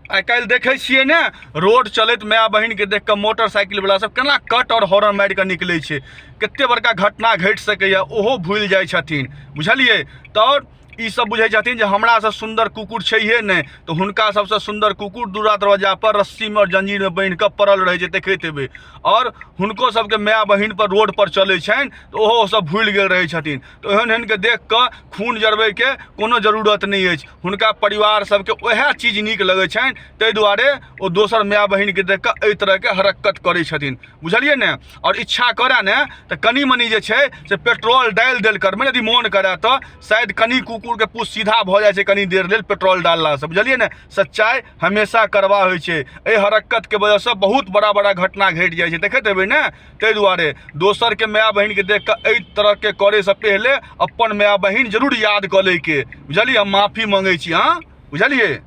आइ काल्हि देखै छियै ने, रोड चलैत माय बहिनके देख कऽ मोटरसाइकिलवला सब केना कट आओर हॉर्न मारि कऽ निकलै छै। कते बड़का घटना घटि सकैए, ओहो भूलि जाइ छथिन, बुझलियै? तऽ ई सब बुझै छथिन जे हमरासँ सुन्दर कुकुर छैहे नहि, तऽ हुनका सबसँ सुन्दर कुकुर दूरा दरवाजापर रस्सीमे आओर जंजीरमे बान्हि कऽ पड़ल रहै छै, देखैत हेबै। आओर हुनको सबके माय बहिन पर रोड पर चलै छनि तऽ ओहो सब भूलि गेल रहै छथिन। तऽ ओहन एहनके देख कऽ खून जरबैके कोनो जरूरत नहि अछि। हुनका परिवार सबके वएह चीज नीक लगै छनि, ताहि दुआरे ओ दोसर माय बहिनके देख कऽ एहि तरहके हरकत करै छथिन, बुझलियै ने? आओर इच्छा करए ने तऽ कनि मनि जे छै से पेट्रोल डालि देल करबै, यदि मोन करए तऽ शायद कनि कुकुरके पूछ सीधा भऽ जाइ छै कनि देर लेल पेट्रोल डाललासँ, बुझलियै ने? सच्चाइ हमेशा करवा होइ छै। एहि हरकतके वजहसँ बहुत बड़ा बड़ा घटना घटि जाइ छै, देखैत हेबै ने? ताहि दुआरे दोसरके माय बहिनके देख कऽ एहि तरहके करैसँ पहिले अपन माय बहिन जरूर याद कऽ लैके, बुझलियै? हम माफी मङ्गै छी। हँ, बुझलियै?